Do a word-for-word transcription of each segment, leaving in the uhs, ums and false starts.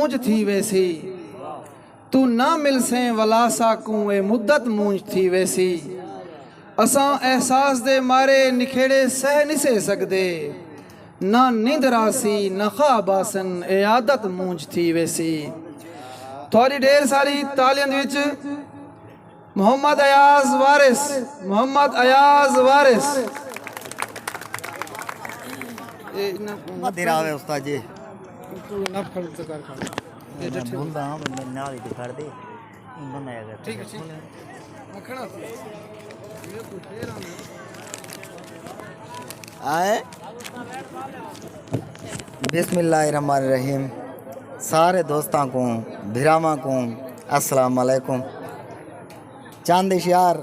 مونجھ تھی ویسی۔ توں نہ ملسیں ولا ساکوں اے مدت مونجھ تھی ویسی۔ اساں احساس دے مارے نکھیڑے سہہ نسے سڳدے۔ نہ نندر آسی نہ خواب آسن اے عادت مونجھ تھی ویسی۔ تہاݙی ڈھیر ساری تالیاں دے وچ محمد ایاز وارث، محمد ایاز وارث۔ مدھر آوے استاد جی۔ آئے۔ بسم اللہ الرحمن الرحیم۔ سارے دوستاں کو، بھراواں کو، السلام علیکم۔ چند اشعار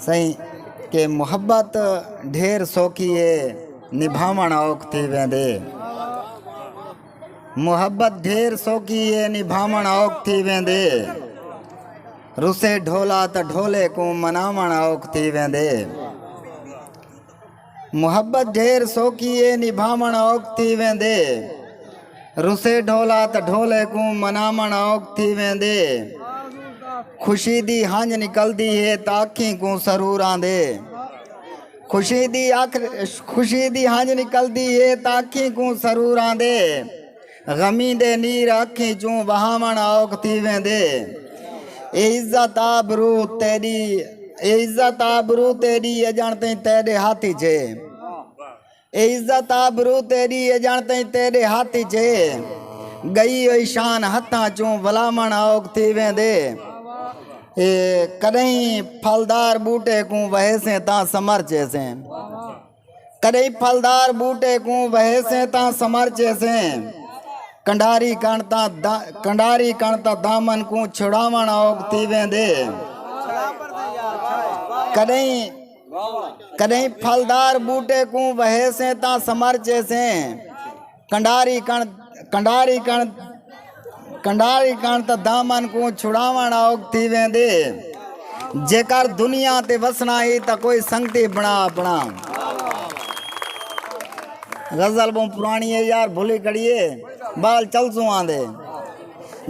سئیں کہ محبت ڈھیر سوکھی ہے، نبھاوݨ اوکھ تھی ویندے۔ محبت ڈھیر سوکھی ہے، نبھاوݨ اوکھ تھی ویندے۔ رسے ڈھولا تاں ڈھولے کوں مناوݨ اوکھ تھی ویندے۔ محبت ڈھیر سوکھی ہے، نبھاوݨ اوکھ تھی ویندے۔ رسے ڈھولا تاں ڈھولے کوں مناوݨ اوکھ تھی ویندے۔ خوشی دی ہنج نکلدی ہے تاں اکھیں کوں سرور آندے۔ خوشی دی اکھ خوشی دی ہنج نکلدی ہے تاں اکھیں کوں سرور آندے۔ غمی دے نیر اکھیں چوں وہاوݨ اوکھ تھی ویندے۔ اے عزت آبرو تیݙی اے عزت آبرو تیݙی اڄݨ تئیں تیݙے ہتھ اچ ہے۔ اے عزت آبرو تیݙی اڄݨ تئیں تیݙے ہتھ اچ ہے۔ ڳئی ہوئی شان ہتھاں چوں ولاوݨ اوکھ تھی ویندے۔ اے کݙہیں پھلدار ٻوٹے کوں وہیسیں تاں سمر چیسیں۔ کݙہیں پھلدار ٻوٹے کوں وہیسیں تاں سمر چیسیں۔ کنڈاری کݨ تاں دا کنڈاری کݨ تاں دامن کوں چھڑاوݨ اوکھ تھی ویندے۔ کݙہیں کݙہیں پھلدار ٻوٹے کوں وہیسیں تاں سمر چیسیں۔ کنڈاری کݨ کنڈاری کݨ کنڈاری کݨ تاں دامن کوں چھڑاوݨ اوکھ تھی ویندے۔ جیکر دنیا تے وسݨا ہی تاں کوئی سنگتی بݨا اپݨا۔ غزل ٻہوں پراݨی ہے یار، بھلی کھڑی ہے، بال چلسوں آندے۔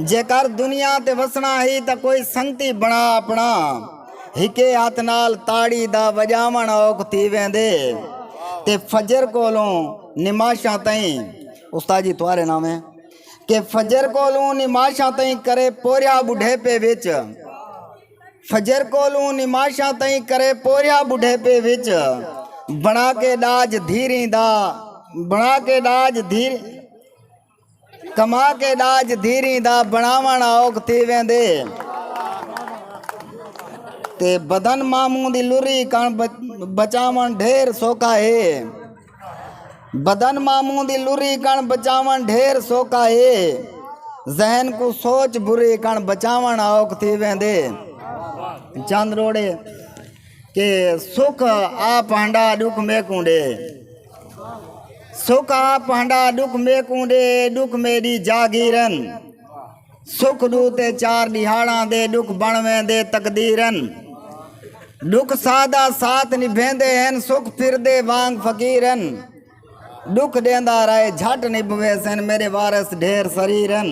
جیکر دنیا تے وسݨا ہی تاں کوئی سنگتی بݨا اپݨا۔ ہکے ہتھ نال تاڑی دا وڄاوݨ اوکھ تھی ویندے۔ تے فجر کولوں نماشاں تئیں، استاد جی تہاݙے نام ہے، کہ فجر کولوں نماشاں تئیں کرے پوریا ٻڈھیپے وچ۔ فجر کولوں نماشاں تئیں کرے پوریا ٻڈھیپے وچ۔ بݨا کے ݙاج دھیریں دا بݨا کے ݙاج دھیر کما کے ݙاج دھیریں دا بݨاوݨ اوکھ تھی ویندے۔ تے بدن ماموں دی لری کݨ بچاوݨ ڈھیر سوکھا ہے۔ بدن ماموں دی لری کݨ بچاوݨ ڈھیر سوکھا ہے۔ ذہن کوں سوچ بری کݨ بچاوݨ اوکھ تھی ویندے۔ چند روڑے کہ سکھ آپ ہنڈا ݙکھ میکوں ݙے۔ سکھ آپ ہنڈا ݙکھ میکوں ݙے، ݙکھ میݙی جاگیرن۔ سکھ ݙو تے چار ݙیہاڑاں دے، ݙکھ بݨ ویندے تقدیرن۔ ݙکھ ساہ دا ساتھ نبھیندے ہن، سکھ پھردے وانگ فقیرن۔ ݙکھ ݙیندا رہے جھٹ نبھویسن، میݙے وارث ڈھیر سریرن۔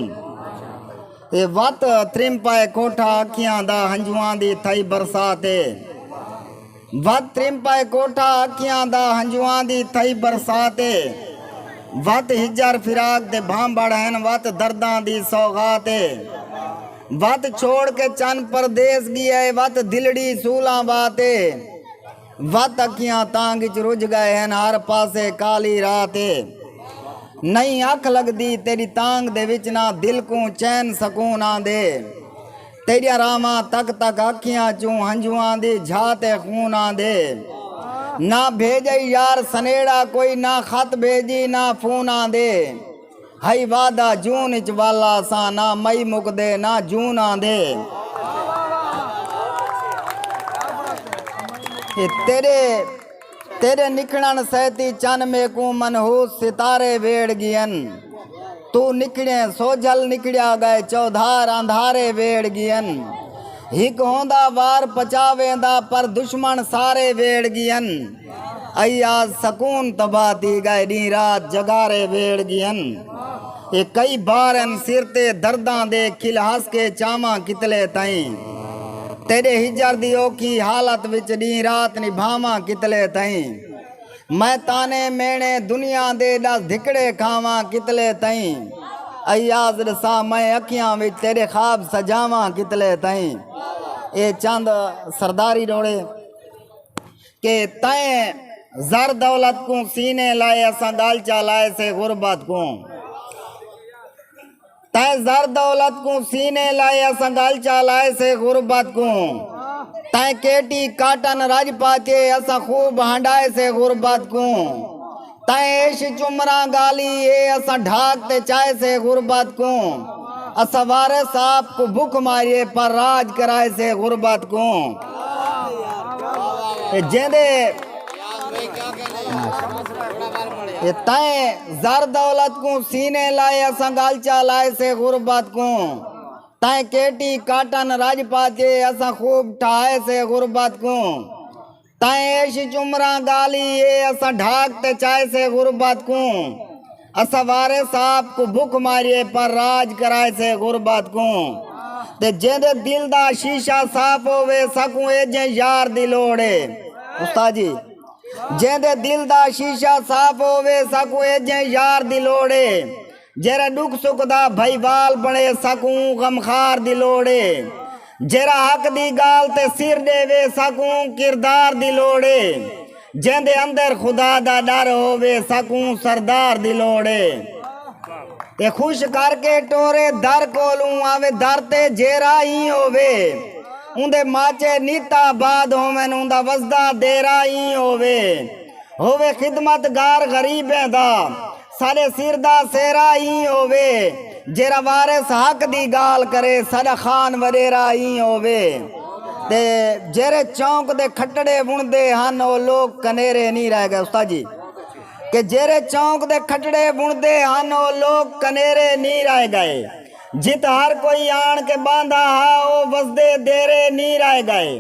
اے وت ترمپائے کوٹھا اکھیاں دا، ہنجواں دی تھئی برسات اے۔ وت ترمپائے کوٹھا اکھیاں دا، ہنجواں دی تھئی برسات اے۔ وت ہجر فراق دے بھانبڑ ہن، وت درداں دی سوغات اے۔ وت چھوڑ کے چن پردیس ڳیا اے، وت دلڑی سولاں وات اے۔ وت اکھیاں تانگھ اچ رجھ ڳئے ہن، ہر پاسے کالی رات اے۔ نئیں اکھ لڳدی تیݙی تانگھ دے وچ، نہ دل کوں چین سکون آندے۔ تیݙیاں راہواں تک تک اکھیاں چوں، ہنجواں دی جھا تے خون آندے۔ نہ بھیڄئی یار سنیڑا کوئی، نہ خط بھیڄی نہ فون آندے۔ ہئی وعدہ جون اچ ول آساں، نہ مئی مکدے نہ جون آندے۔ اے تیݙے تیݙے نکھڑݨ سیتی چن میکوں منحوس ستارے ویڑ ڳئین۔ توں نکھڑیں سوجھل نکھڑیا ڳئے، چودھار اندھارے ویڑ ڳئین۔ ہک ہوندا وار پچا ویندا، پر دشمن سارے ویڑ ڳئین۔ ایاز سکون تباہ تھی ڳئے، ݙینہہ رات جگارے ویڑ ڳئین۔ اے کئی بار ہن سر تے درداں دے کھل ہس کے چاواں کتلے تئیں۔ تیݙے ہجر دی اوکھی حالت وچ ݙینہہ رات نبھاواں کتلے تئیں۔ میں طعنے میݨے دنیا دے ݙس دھکڑے کھاواں کتلے تئیں۔ ایاز ݙسا میں اکھیاں وچ تیݙے خواب سجاواں کتلے تئیں۔ اے چند سرداری ݙوہڑے۔ کہ تیں زر دولت کوں سینے لائے، اساں ڳل چا لائے سے غربت کوں۔ تیں زر دولت کوں سینے لائے، اساں ڳل چا لائے سے غربت کوں۔ تیں کیٹی کاٹن رڄ پاچے، اساں خوب ہنڈائے سے غربت کوں۔ تیں عیش چ عمراں ڳالی اے، اساں ڈھاک تے چائے سے غربت کوں۔ اساں وارث آپ کوں بکھ ماریے، پر راج کرائے سے غربت کوں۔ اے جیندے، اے تیں زر دولت کوں سینے لائے، اساں ڳل چا لائے سے غربت کوں۔ تیں کیٹی کاٹن رڄ پاچے، اساں خوب ٹھائے سے غربت کوں۔ تیں عیش چ عمراں ڳالی اے، اساں ڈھاک تے چائے سے غربت کوں۔ اساں وارث آپ کوں بکھ ماریے، پر راج کرائے سے غربت کوں۔ تے جیندے دل دا شیشہ صاف ہووے، ساکوں ایجھیں یار دی لوڑ اے۔ استاد جی، جیندے دل دا شیشہ صاف ہووے، ساکوں ایجھیں یار دی لوڑ اے۔ جیڑھا ݙکھ سکھ دا بھائیوال بݨے، ساکوں غمخوار دی لوڑ اے۔ جیڑھا حق دی ڳالھ تے سر ݙیوے، ساکوں کردار دی لوڑ اے۔ جیندے اندر خدا دا ݙر ہووے، ساکوں سردار دی لوڑ اے۔ اے خوش کر کے ٹورے در کولوں، آوے در تے جیڑھا ایں ہووے۔ اوندے ماچے نت آباد ہوون، اوندا وسدا دیرہ ایں ہووے۔ ہووے خدمت گار غریبیں دا، ساݙے سر دا سہرا ایں ہووے۔ جیڑھا وارث حق دی ڳالھ کرے، ساݙا خان وݙیرا ایں ہووے۔ تے جیڑھے چونک دے کھٹڑے وݨدے ہن، او لوک کنیرے نی رہ ڳئے۔ استاد جی، کہ جیڑھے چونک دے کھٹڑے وݨدے ہن، او لوک کنیرے نی رہ ڳئے۔ جت ہر کوئی آݨ کے ٻاہندا ہا، او وسدے دیرے نی رہ ڳئے۔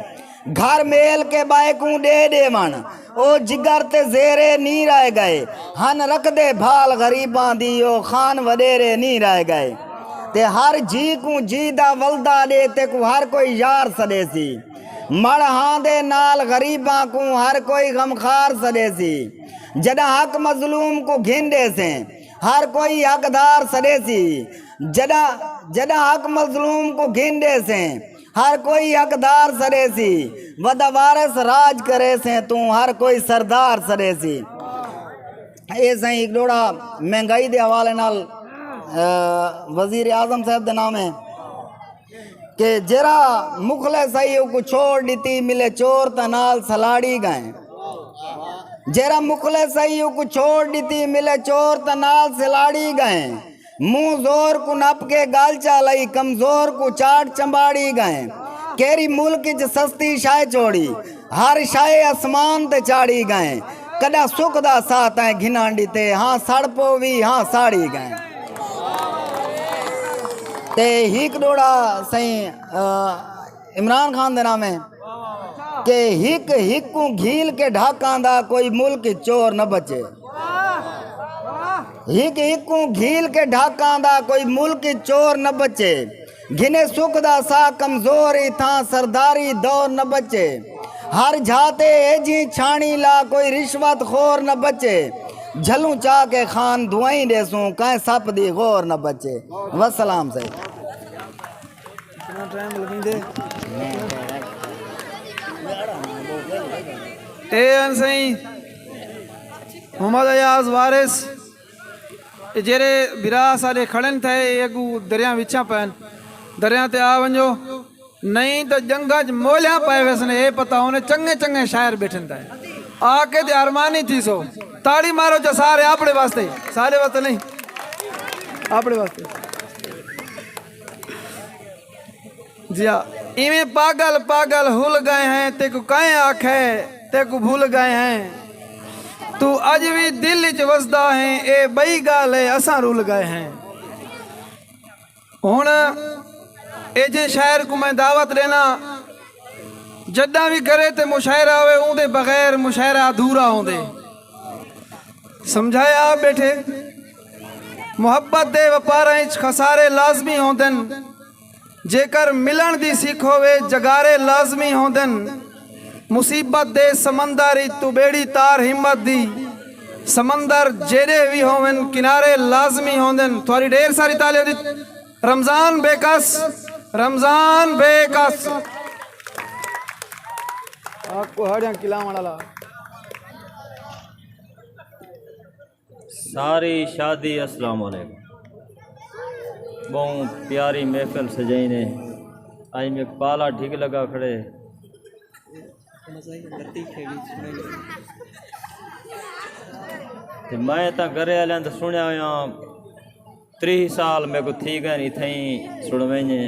گھر میل کے ٻئے کوں ݙے ݙیوݨ، او جگر تے زیرے نی رہ ڳئے۔ ہن رکھدے بھال غریباں دی، او خان وݙیرے نی رہ ڳئے۔ تے ہر جی کوں جی دا ولدا ݙے، تیکوں ہر کوئی یار سݙیسی۔ مڑ ہاں دے نال غریباں کوں ہر کوئی غمخوار سݙیسی۔ جݙاں حق مظلوم کوں گھن ݙیسیں، ہر کوئی حقدار سݙیسی۔ جݙاں، جݙاں حق مظلوم کوں گھن ݙیسیں، ہر کوئی حقدار سݙیسی۔ ودا وارث راج کریسیں، توں ہر کوئی سردار سݙیسی۔ اے سائیں ہک ݙوہڑا مہنگائی دے حوالے نال، آ، وزیر اعظم صاحب دے نام ہے کہ جیڑھا مخلص ہئی، اوکوں چھوڑ ݙتی، ملے چور تاں نال سلاڑی ڳئے۔ جیڑھا مخلص ہئی، اوکوں چھوڑ ݙتی، ملے چور تاں نال سلاڑی ڳئے۔ منہ زور کوں نپ کے ڳل چا لئی، کمزور کوں چاٹ چمباڑی ڳئے۔ کیری ملک اچ سستی شئے چھوڑی، ہر شئے اسمان تے چاڑھی ڳئے۔ کݙاں سکھ دا ساہ تیں گھنݨ ݙتے، ہاں سڑ پووی، ہاں ساڑی ڳئے۔ تے ہک ݙوہڑا سئیں، آ، عمران خان دے نام ہے کہ ہک ہک کوں گھیل کے ڈھاکاں دا، کوئی ملک چور نہ بچے۔ ہک ہک کوں گھیل کے ڈھاکاں دا، کوئی ملک چور نہ بچے۔ گھنے سکھ دا ساہ کمزور ای تھاں، سرداری دور نہ بچے۔ ہر جھا تے ایجھی چھاݨی لا، کوئی رشوت خور نہ بچے۔ جھلوں چا کے خان دعائیں ݙیسوں، کہیں سپ دی غور نہ بچے۔ وسلام سائیں۔ اے ہن سئیں محمد ایاز وارث، اے جیڑھے بھرا ساݙے کھڑن تھئے، اے اڳوں دریاں وچاں پئن، دریاں تے آ ونڄو، نہیں تاں جنگاں اچ مولیاں پئے ویسن، اے پتہ ہونے چنڳے چنڳے شاعر ٻیٹھن تھئے۔ آ کے تے ارمانی تھیسو، تاڑی مارو چا سارے اپݨے واسطے، سارے واسطے نہیں، اپݨے واسطے۔ جی ہا، ایویں پاگل پاگل ہل ڳئے ہیں، تیکوں کئیں آکھے تیکوں بھل ڳئے ہیں۔ توں اڄ وی دل اچ وسدا ہیں، اے ٻئی ڳالھ ہے اساں رل ڳئے ہیں۔ ہݨ ایجھے شاعر کوں میں دعوت ݙینا، جݙاں وی کرے تے مشاعرہ ہووے، اوندے بغیر مشاعرہ ادھورا ہوندے۔ سمجھائے آپ ٻیٹھے۔ محبت دے وپاراں اچ خسارے لازمی ہوندن۔ جیکر ملݨ دی سکھ ہووے، جگارے لازمی ہوندن۔ مصیبت دے سمندر اچ توں ٻیڑی تار ہمت دی۔ سمندر جیݙے وی ہوون، کنارے لازمی ہوندن۔ تہاݙی ڈھیر ساری تالیاں دی۔ رمضان بے کس، رمضان بے کس۔ آپ کو ہاڑیاں کلاوݨ والا۔ ساری شادی، السلام علیکم۔ ٻہوں پیاری محفل سجائی نے۔ آئی میں پالا ڈھگ لگا کھڑے۔ تے میں تاں گھرے آلیاں توں سݨیا ہویا، تریہہ سال میکوں تھی ڳئے اتھائیں سݨویندے۔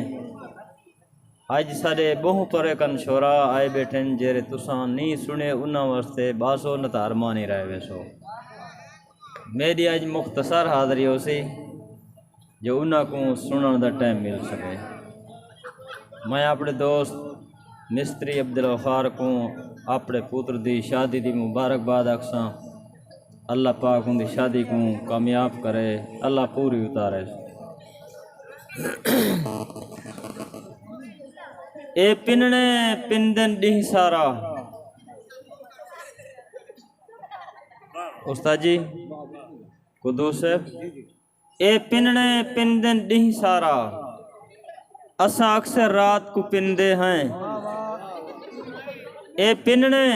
اڄ ساݙے ٻہوں پرے کن شعراء آئے ٻیٹھن، جیڑھے تساں نی سݨے، انہاں واسطے ٻاسو نتار مانی رہ ویسو۔ میݙی اڄ مختصر حاضری ہوسی جو انہاں کوں سݨݨ دا ٹائم مل سڳے۔ میں اپݨے دوست مستری عبدالغفار کوں اپݨے پتر دی شادی دی مبارکباد آکھساں۔ اللہ پاک اوندی شادی کوں کامیاب کرے، اللہ پوری اتارے۔ اے پنݨے پندن ݙینہہ سارا۔ استاد جی، قدوس صاحب، اے پنݨے پندن ݙینہہ سارا، اساں اکثر رات کوں پندے ہیں۔ اے پنݨے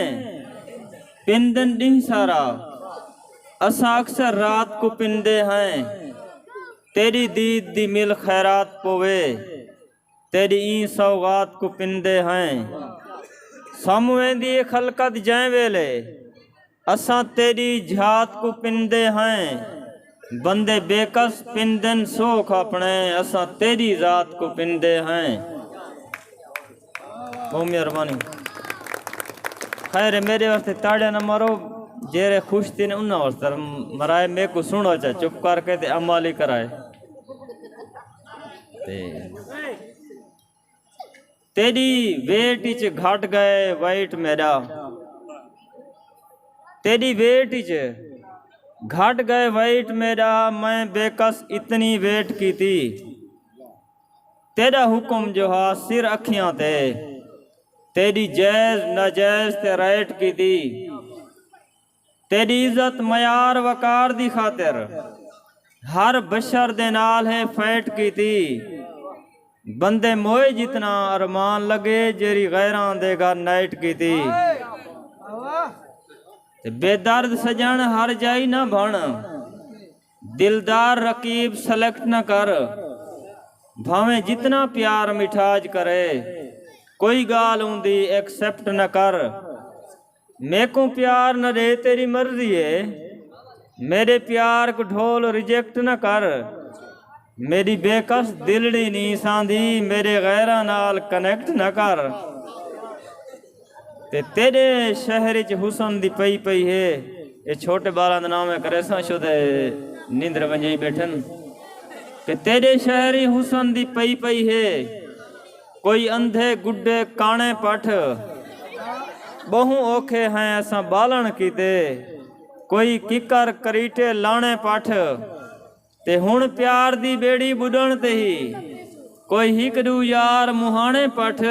پندن ݙینہہ سارا، اساں اکثر رات کوں پندے ہیں۔ تیݙی دید دی مل خیرات پووے، تیݙی ایں سوغات کوں پندے ہیں۔ سم ویندی اے خلقت جئیں ویلے، اساں تیݙی جھات کوں پندے ہیں۔ بندے بے کس پندن سوکھ اپݨے، اساں تیݙی ذات کوں پندے ہیں۔ ٻہوں مہربانی۔ خیر ہے، میݙے واسطے تاڑیاں نہ مارو، جیڑھے خوش تھین انہاں واسطے مرائے، میکوں سݨو چا چپ کر کے تے عمل ہی کرائے۔ تے تیݙی ویٹ اچ گھٹ ڳئے ویٹ میݙا، تیݙی ویٹ اچ گھٹ ڳئے ویٹ میݙا، میں بے کس اتنی ویٹ کیتی۔ تیݙا حکم جو ہا سر اکھیاں تے، تیݙی جائز ناجائز تے رائٹ کیتی۔ تیݙی عزت معیار وقار دی خاطر ہر بشر دے نال ہے فائٹ کیتی۔ بندے موئے جتنا ارمان لڳے، جیڑھی غیراں دے گھر نائٹ کیتی۔ تے بے درد سڄݨ ہر جائی نہ بݨ، دلدار رقیب سلیکٹ نہ کر۔ بھاویں جتنا پیار مٹھاج کرے، کوئی ڳالھ اوندی ایکسپٹ نہ کر۔ میکوں پیار نہ ݙے، تیݙی مرضی ہے، میݙے پیار کوں ڈھول ریجیکٹ نہ کر۔ میݙی بے کس دلڑی نی ساندی، میݙے غیراں نال کنیکٹ نہ کر۔ تے تیݙے شہر اچ حسن دی پئی پئی ہے، اے چھوٹے ٻالاں دا نام ہے، کریساں شدے نندر ونڄائی ٻیٹھن۔ تے تیݙے شہر ای حسن دی پئی پئی ہے، کوئی اندھے گڈے کاݨے پٹھ، ٻہوں اوکھے ہیں اساں ٻالݨ کیتے، کوئی ککر کریٹے لاݨے پٹھ۔ تے ہݨ پیار دی ٻیڑی ٻݙݨ تے ہی، کوئی ہک ݙو یار مہاݨے پٹھ،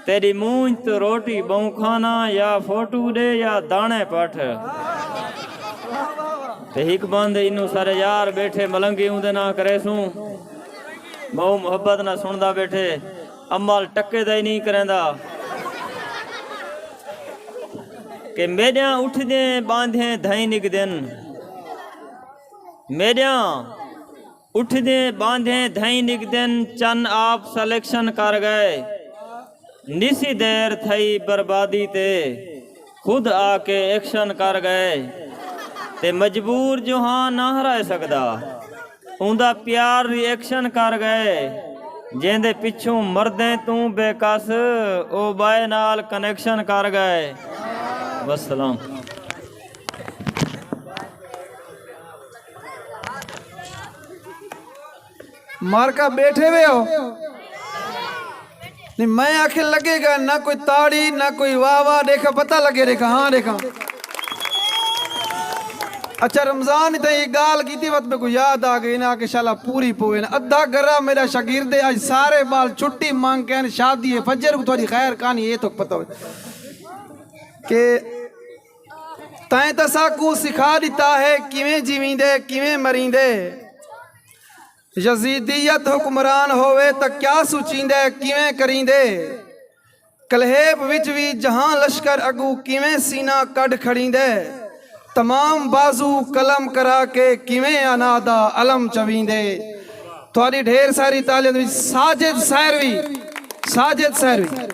تیݙی مونجھ توں روٹی ٻہوں کھانا، یا فوٹو ݙے یا داݨے پٹھ۔ تے ہک بند اینوں سارے یار ٻیٹھے ملنگی اوندے ناں کریسوں۔ ٻہوں محبت نال سݨدا ٻیٹھے، عمل ٹکے دا ہی نہیں کریندا۔ کہ میݙیاں اٹھدیں ٻاندھیں دھائیں نکدن، میݙیاں اٹھدیں ٻاندھیں دھائیں نکدن، چن آپ سلیکشن کر ڳئے۔ نسی دیر تھئی بربادی تے، خود آ کے ایکشن کر ڳئے۔ تے مجبور جو ہاں نہ ہرائے سڳدا، اوندا پیار ری ایکشن کر ڳئے۔ جیندے پچھوں مردیں توں بے کس، او ٻئے نال کنیکشن کر ڳئے۔ وسلام۔ مارکا ٻیٹھے وے ہو؟ نہیں، میں آکھے لڳے ڳا، نہ کوئی تاڑی، نہ کوئی واہ واہ، ݙیکھا پتہ لڳے، ݙیکھا، ہاں ݙیکھا۔ اچھا، رمضان تئیں یہ گال کیتی وت میں کو یاد آ گئی نا کہ شالا پوری پوے نا۔ ادھا گرا میرا شاگرد ہے، اج سارے بال چھٹی مانگ کے آئے، شادی ہے، فجر کو تھوڑی خیر کہانی یہ تو پتہ ہوئے کہ تائیں تسا کو سکھا دیتا ہے کیویں جیویں دے، کیویں مریں دے۔ یزیدیت حکمران ہووے تاں کیا سوچیندے، کیویں کریندے؟ کلہیب وچ وی جہاں لشکر اڳوں کیویں سینہ کڈھ کھڑیندے؟ تمام بازو قلم کرا کے کیویں انا دا علم چویندے؟ تہاݙی ڈھیر ساری تالیاں دے وچ ساجد سہروی، ساجد سہروی۔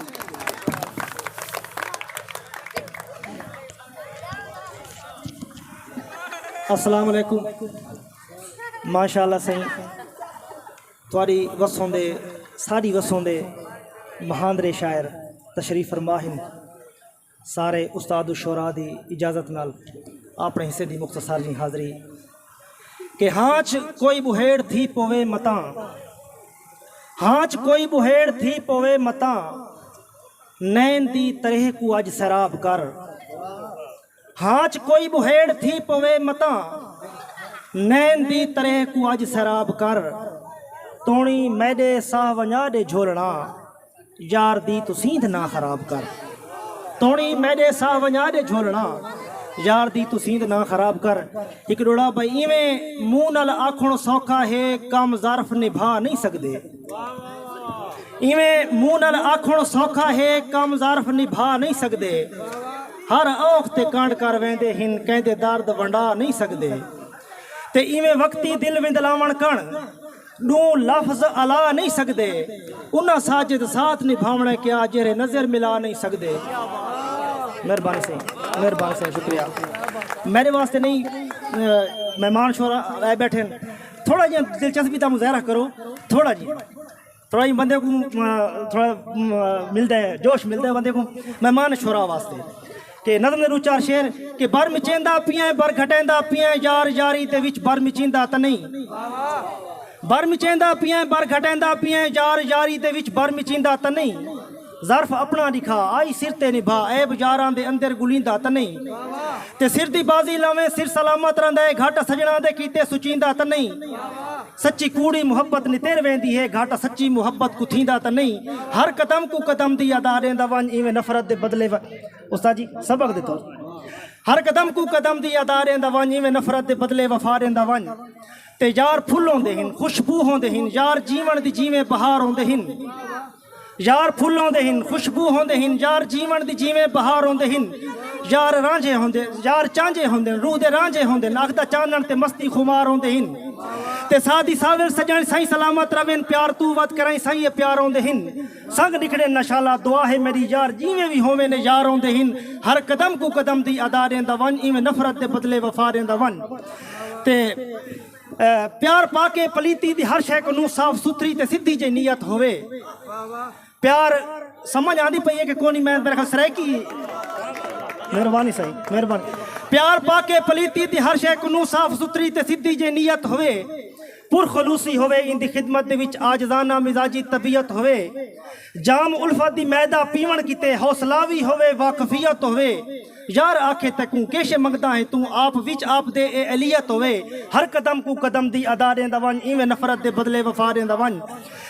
السلام علیکم۔ ماشاءاللہ سائیں، تہاݙی وسوں دے، ساݙی وسوں دے مہاندرے شاعر تشریف فرما ہن۔ سارے استاد و شعراء دی اجازت نال اپݨے حصے دی مختصر جی حاضری کہ ہانچ کوئی ٻہیڑ تھی پوے متاں، ہانچ کوئی ٻہیڑ تھی پوے متاں، نین دی تریہہ کوں اڄ سیراب کر۔ ہانچ کوئی ٻہیڑ تھی پوے متاں، نین دی تریہہ کوں اڄ سیراب کر۔ توݨی میݙے ساہ ونڄا ݙے جھولݨا، یار دی توں سیندھ نہ خراب کر۔ توݨی میݙے ساہ ونڄا ݙے جھولݨا، یار دی توں سیندھ نہ خراب کر۔ ہک ݙوہڑا بھئی، ایویں منہ نال آکھݨ سوکھا ہے، کم ظرف نبھا نہیں سڳدے۔ ایویں منہ نال آکھݨ سوکھا ہے، کم ظرف نبھا نہیں سڳدے۔ ہر اوکھ تے کنڈ کر ویندے ہن، کہیں دے درد ونڈا نہیں سڳدے۔ تے ایویں وقتی دل وندلاوݨ کݨ، ݙوں لفظ الا نہیں سڳدے۔ انہاں ساجد ساتھ نبھاوݨے کیا، جیڑھے نظر ملا نہیں سڳدے۔ مہربانی سائیں، مہربانی سائیں، شکریہ۔ میݙے واسطے نہیں، اے، مہمان شعراء آئے ٻیٹھن، تھوڑا جیہاں دلچسپی دا مظاہرہ کرو، تھوڑا جیہاں۔ تھوڑا جیہاں بندے کوں، آ، تھوڑا، آ، ملدا ہے، جوش ملدا ہے بندے کوں مہمان شعراء واسطے۔ کہ نظم دے ݙو چار شعر کہ بر مچیندا پیاں، بر گھٹیندا پیاں، یار یاری دے وچ بر مچیندا تاں نہیں۔ بر مچیندا پیاں، بر گھٹیندا پیاں، یار یاری دے وچ بر مچیندا تاں نہیں۔ ظرف اپݨا ݙکھا، آئی سر تے نبھا، عیب یاراں دے اندر ڳلیندا تاں نہیں۔ تے سر دی بازی لاویں، سر سلامت رہندا ہے، گھاٹا سڄݨاں دے کیتے سچیندا تاں نہیں۔ سچی کوڑی محبت نتر ویندی ہے، گھاٹا سچی محبت کوں تھیندا تاں نہیں۔ ہر قدم کوں قدم دی ادا ݙیندا ونڄ، ایویں نفرت دے بدلے و-، استاد جی، سبق دے طور۔ ہر قدم کوں قدم دی ادا ݙیندا ونڄ، ایویں نفرت دے بدلے وفا ݙیندا ونڄ۔ تے یار پھل ہوندے ہن، خوشبو ہوندے ہن، یار جیوݨ دی جیویں بہار ہوندے ہن۔ یار پھل ہوندے ہن، خوشبو ہوندے ہن، یار جیوݨ دی جیویں بہار ہوندے ہن۔ یار رانجھے ہوندے، یار چانجھے ہوندے ہن، روح دے رانجھے ہوندے ہن، اکھ دا چانݨ تے مستی خمار ہوندے ہن۔ تے ساہ دی ساول سڄݨ سائیں سلامت رہون، پیار توں ودھ کرائیں سائیں اے پیار ہوندے ہن۔ سنگ نکھڑے نشالا دعا ہے میݙی یار، جیویں وی ہووے نے یار ہوندے ہن۔ ہر قدم کوں قدم دی ادا ݙیندا ونڄ، ایویں نفرت دے بدلے وفا ݙیندا ونڄ۔ تے، اے، پیار پاکیں پلیتی دی ہر شے کنوں صاف ستھری تے سدھی جئی نیت ہووے۔ پیار سمجھ آندی پئی ہے کہ کونی؟ میں میرے خیال سرائیکی۔ مہربانی سائیں، مہربانی۔ پیار پاکیں پلیتی دی ہر شے کنوں صاف ستھری تے سدھی جئی نیت ہووے، پرخلوصی ہووے، ایندی خدمت دے وچ عاجزانہ مزاجی طبیعت ہووے، جام الفت دی میدا پیوݨ کیتے حوصلہ وی ہووے، واقفیت ہووے۔ یار آکھے تیکوں کیش منگدا ہیں توں، آپ وچ آپ دے اے اہلیت ہووے۔ ہر قدم کوں قدم دی ادا ݙیندا ونڄ، ایویں نفرت دے بدلے وفا ݙیندا ونڄ۔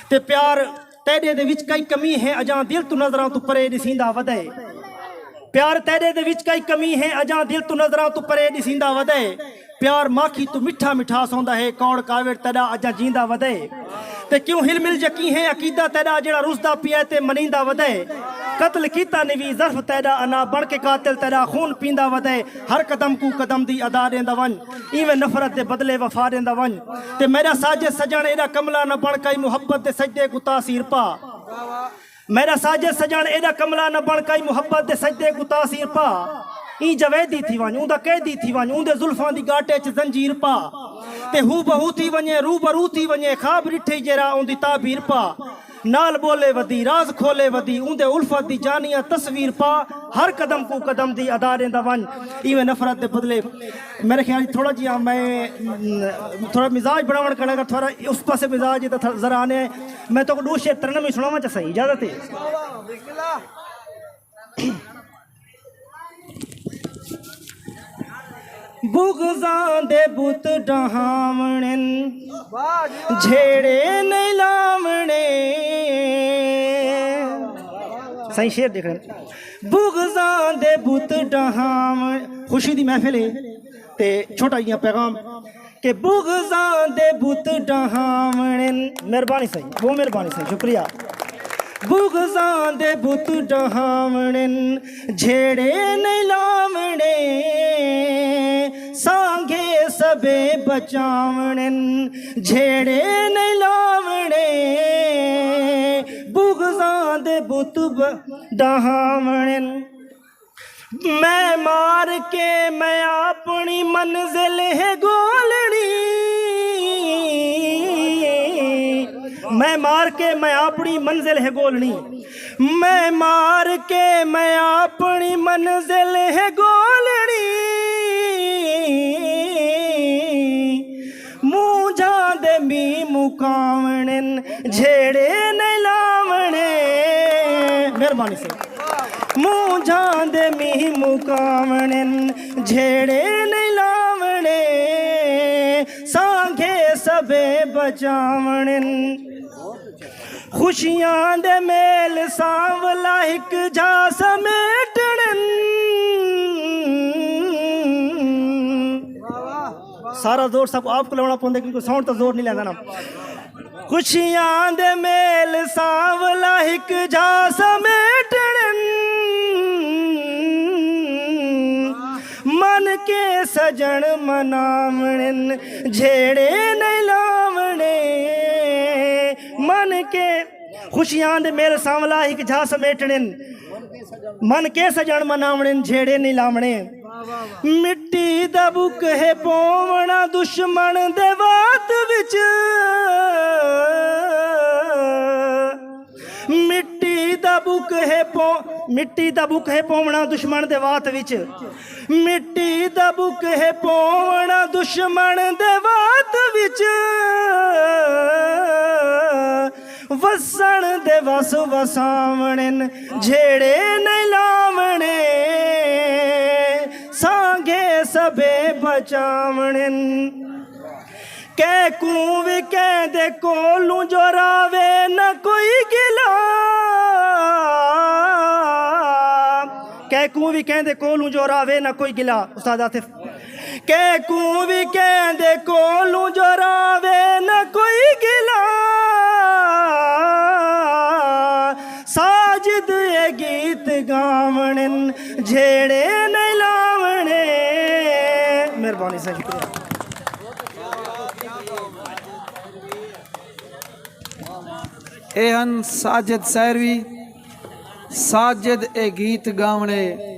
تے پیار تیݙے دے وچ کئی کمی ہے، اڄاں دل توں نظراں توں پرے ݙسیندا ودے۔ پیار تیݙے دے وچ کئی کمی ہے، اڄاں دل توں نظراں توں پرے ݙسیندا ودے۔ پیار ماکھی توں مٹھا مٹھاس ہوندا ہے، کوڑ کاوڑ تیݙا اڄاں جیندا ودے۔ تے کیوں ہل مل یقین ہے عقیدہ تیݙا، جیڑھا رسدا پیا ہے تے منیندا ودے۔ قتل کیتا نوی ظرف تیݙا، انا بݨ کے قاتل تیݙا خون پیندا ودے۔ ہر قدم کوں قدم دی ادا ݙیندا ونڄ، ایویں نفرت دے بدلے وفا ݙیندا ونڄ۔ تے میݙا ساجد سڄݨ ایݙا کملا نہ بݨ، کئی محبت دے سجدے کوں تاثیر پا۔ میݙا ساجد سڄݨ ایݙا کملا نہ بݨ، کئی محبت دے سجدے کوں تاثیر پا۔ ایں جویدی تھی ونڄ، اوندا قیدی تھی ونڄ، اوندے زلفاں دی ڳاٹے اچ زنجیر پا۔ تے ہو بہو تھی ونڄے، روبرو تھی ونڄے، خواب ݙٹھے جیڑھا اوندی تعبیر پا۔ نال ٻولے ودی، راز کھولے ودی، اوندے الفت دی جانیاں تصویر پا۔ ہر قدم کوں قدم دی ادا ݙیندا ونڄ، ایویں نفرت دے بدلے۔ میرے خیال تھوڑا جیہاں میں، م، تھوڑا مزاج بݨاوݨ کݨا، اگر تھوڑا اس پاسے مزاج ہے تاں تھوڑا ذرا آنے۔ میں تہاکوں ݙو شعر ترنم ہی سݨاواں چا سہی، اجازت ہے؟ بغضاں دے بت ڈہاوݨن، جھیڑے نہیں لاوݨے۔ سائیں شعر ݙیکھݨ۔ بغضاں دے بت ڈہاوݨ، خوشی دی محفل ہے تے چھوٹا جیہاں پیغام کہ بغضاں دے بت ڈہاوݨن۔ مہربانی سائیں، بہت مہربانی سائیں، شکریہ۔ بغضاں دے بت ڈہاوݨن، جھیڑے نہیں لاوݨے، سانگے سبے بچاوݨن، جھیڑے نہیں لاوݨے، بغضاں دے بت ب-، ڈہاوݨن۔ میں مار کے میں اپݨی منزل ہے ڳولݨی۔ میں مار کے میں اپݨی منزل ہے ڳولݨی۔ میں مار کے میں اپݨی منزل ہے ڳولݨی۔ مونجھاں دے مینہ مکاوݨن، جھیڑے نہیں لاوݨے۔ مہربانی سائیں۔ مونجھاں دے مینہ مکاوݨن، جھیڑے نہیں لاوݨے، سانگے سبے بچاوݨن۔ خوشیاں دے میل سانولا ہک جھا سمیٹݨن۔ سارا زور سب آپ کو لاوݨا پوندے، کیونکہ ساؤنڈ تو زور نہیں لیندا نا۔ خوشیاں دے میل سانولا ہک جھا سمیٹݨن، من کے سڄݨ مناوݨن، جھیڑے نہیں لاوݨے۔ من کے خوشیاں دے میل سانولا ہک جھا سمیٹݨن، من کے سڄݨ مناوݨن، جھیڑے نہیں لاوݨے۔ مٹی دا بک ہے پووݨا دشمن دے وات وچ۔ مٹی دا بک ہے پو-، مٹی دا بک ہے پووݨا دشمن دے وات وچ۔ مٹی دا بک ہے پووݨا دشمن دے وات وچ۔ وسݨ دے وس وساوݨن، جھیڑے نہیں لاوݨے، سانگے سبے بچاوݨن۔ کیکوں وی کیندے کولوں جو راوے نہ کوئی گلا۔ کیکوں وی کیندے کولوں جو راوے نہ کوئی گلا۔ استاد آصف۔ کیکوں وی کیندے کولوں جو راوے نہ کوئی گلا۔ ساجد اے گیت ڳاوݨن، جھیڑے نہیں لاوݨے۔ مہربانی سائیں، شکریہ۔ اے ہن ساجد سہروی۔ ساجد اے گیت ڳاوݨے۔